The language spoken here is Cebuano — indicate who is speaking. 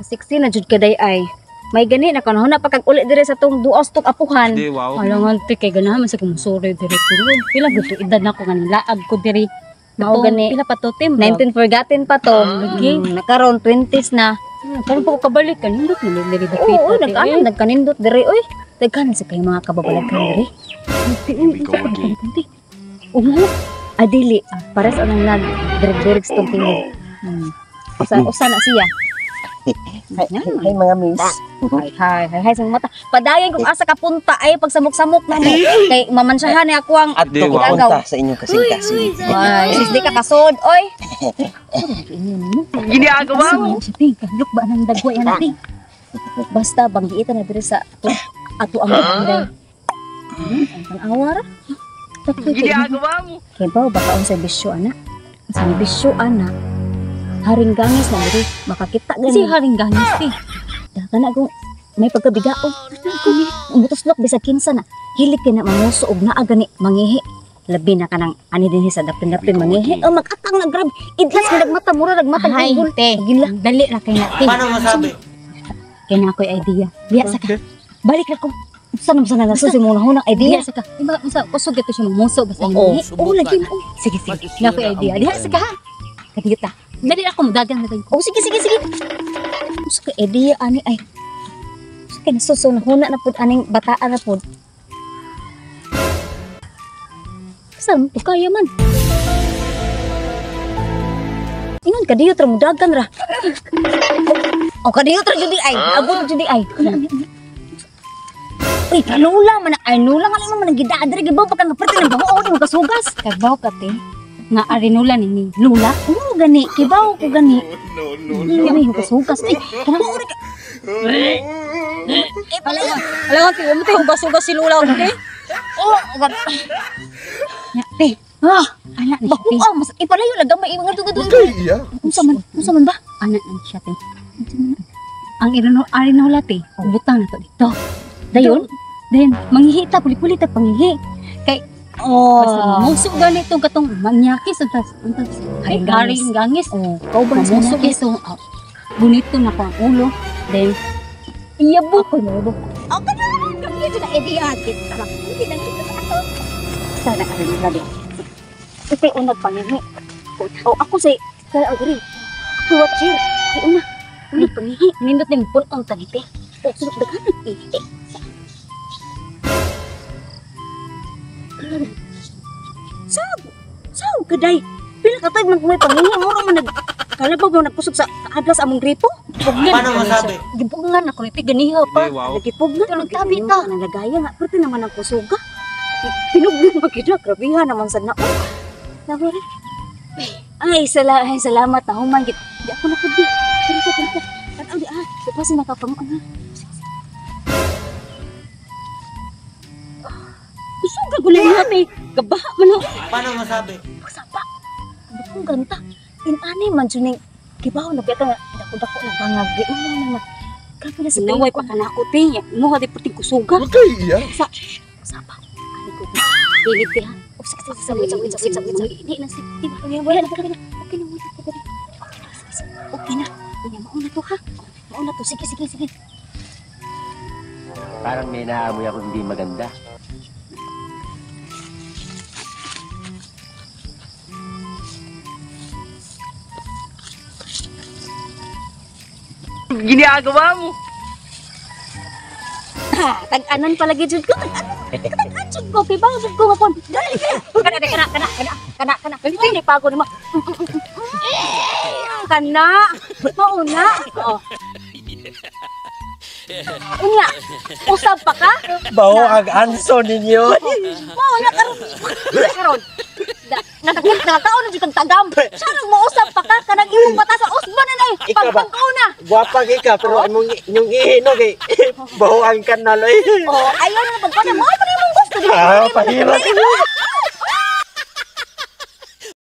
Speaker 1: 60 na jud kaday ay. May gani na kanahon na pagkag-uli dire sa tong duos tong apuhan.
Speaker 2: Di, wow.
Speaker 3: Alangan te kay ganahan man sa kumusuri diri pero pila gud to edad na ko nga nilaag ko diri.
Speaker 1: Mao gani.
Speaker 3: Pila pa to te? 19.
Speaker 1: 19 forgotten pa to.
Speaker 3: Lagi.
Speaker 1: Nakaron 20s na.
Speaker 3: Karon pa ko kabalik kanindot man diri dapit.
Speaker 1: Oo, nag-ano, nagkanindot dire oy. Daghan sa kay mga kababalaghan dire. Oo. Adili, pares anang nag direk-direk sa tong tingog. Usa usa na siya.
Speaker 4: Hi, hi mga miss.
Speaker 1: Hi, hi, hi, hi sa mga mata. Padayon kung asa ka punta ay pagsamok-samok na mo. Kay mamansyahan ni ako ang
Speaker 4: Adto ko
Speaker 2: Di, wow.
Speaker 4: punta sa inyong kasing-kasing.
Speaker 1: Ay, sis di ka kasod, oy.
Speaker 2: Ginagawa mo.
Speaker 3: Te, kahlok ba nang dagway ana te?
Speaker 1: Basta banggiitan na diri sa ato, ato ang barangay. Ang tanawa ra.
Speaker 2: Ginagawa mo.
Speaker 1: Kay ba baka unsay bisyo ana? Unsay bisyo ana? Haring gangis na diri makakita
Speaker 3: Kasi
Speaker 1: gani.
Speaker 3: haring gangis te.
Speaker 1: Kana kung may pagkabigaon. Mutuslok bisag kinsa na. Hilig kay na manguso og naa gani mangihi. Labi na kanang ani dinhi sa dapin-dapin mangihi. Oh, mag-atang na grab. Idlas nga nagmata mura nagmata
Speaker 3: Ay,
Speaker 1: gugol.
Speaker 3: te.
Speaker 1: Gila.
Speaker 3: Dali ra kay na te.
Speaker 5: Paano masabi?
Speaker 3: Kay na ako'y idea. Diya sa ka. Balik ra ko.
Speaker 1: Usa na sa nalaso si muna hunang idea.
Speaker 3: Diya sa ka. Iba unsa kusog ito siya mamuso basta
Speaker 1: Oo,
Speaker 3: mangihi.
Speaker 1: oh, lagi mo.
Speaker 3: Sige, sige. Na ako'y idea. Diya sa ka. Kadiyo ta. Dali ra ko modagan na tayo.
Speaker 1: Oh, sige, sige, sige. Usa ka idea ani ay. Usa kay nasuso na huna na pud aning bataan na pud. Saan to kaya man? Ingon kadiyo tra mudagan ra. Oh, kadiyo tra judi ay. Abot judi ay. Uy, kanula man ay nula nga naman man gidaan diri gibaw pa ka nga perti ng bango di mo kasugas.
Speaker 3: Kabaw ka te. Nga arinula ni ni Lula.
Speaker 1: Oo, gani kibaw ko gani. Gani kasugas. Ay, kanang Eh, pala.
Speaker 3: Alam te, mo te hugas-hugas si Lula te.
Speaker 1: Oh, gani.
Speaker 3: Ya, te.
Speaker 1: Ah,
Speaker 3: Ana ni siya te.
Speaker 1: baku ah, mas ipalayo lang gamay mga dugo dugo. Unsa man ba?
Speaker 3: Ana na siya te. Ang irino arinola te. Butang na to dito.
Speaker 1: Dayon?
Speaker 3: Then manghihi ta puli-puli ta pangihi. Kay
Speaker 1: Oh.
Speaker 3: basta mamuso ganito katong manyakis ang tas ang tas.
Speaker 1: Haring
Speaker 3: Haring
Speaker 1: gangis.
Speaker 3: gangis.
Speaker 1: Oh, kauban sa
Speaker 3: Mamuso
Speaker 1: manyakis.
Speaker 3: ito. Oh, bonito na ko ang ulo. Then
Speaker 1: Iya bu. Ako mo bu. Oh, kana kami jud na idea kita. Hindi na kita sa ato. Sana ka rin labi. Ito una pangihi. Oh, ako say kaya agree. Ako watcher. Ay una. Una pangihi.
Speaker 3: nindot ning pun-on ta ni te.
Speaker 1: Oh, sulok daghan ihi. Sab. Sab kaday. Pila ka tuig man kung may pangihi mura man nag kalabaw mo nagkusog sa kaadlas among gripo.
Speaker 5: Paano masabi?
Speaker 3: Gibugngan ako ni te ganiha pa.
Speaker 2: Di, wow.
Speaker 1: Nagipugnan
Speaker 3: Tulog tabi ta.
Speaker 1: Nalagaya nga perti naman ang kusuga. Pinugnan pa gyud na grabiha naman sad na. Oh, nawala. Ay, ay, salamat na human gid. Di ako na pud di. Dito dito. Tanaw di ah, di pa si nakapang ah.
Speaker 3: Kusog ka gulay na te. Gabaha man ako.
Speaker 5: Paano masabi?
Speaker 1: Pagsapa. Butong ganta. Inani man jud ning kibaw na biya ka nga dako-dako na bangag. Di mo na nga. Grabe na sa
Speaker 3: Sinaway pa kanako te. Mo di puting kusuga.
Speaker 1: Sapa.
Speaker 3: Ani ko. Hilig te ha.
Speaker 1: Oh, sige, sige, sige, sige, sige, sige, sige.
Speaker 3: Hindi na si. Di ba?
Speaker 1: Wala na, okay na. Okay na, wala na. Okay na, sige, sige. Okay na. Unya, mauna to ha. Mauna to. Sige, sige, sige.
Speaker 4: Parang may naamoy ako hindi maganda.
Speaker 2: Ginagawa mo.
Speaker 1: Ha, tag-anan palagi jud ko. Tag-anan. Tag-anan jud ko. Kay bawo jud ko nga kon. Dali ka. Kana kana kana kana kana kana. Dali pa ako nimo. Kana. Mauna. Oh. Unya, usab pa ka?
Speaker 4: Baho ang anso ninyo.
Speaker 1: Mauna karon. Karon. Nakakit nakakaon na jud kang tagam. Siya nang mausab pa ka kanang imong mata sa usban na eh.
Speaker 4: Ikaw ba?
Speaker 1: Pagpangkauna.
Speaker 4: Gwapa kay ka pero imong inyong ihinog kay baho ang kanal eh.
Speaker 1: Oh, ayaw na pagkauna. Mao man imong gusto. Di ba?
Speaker 4: Ah, pahirap.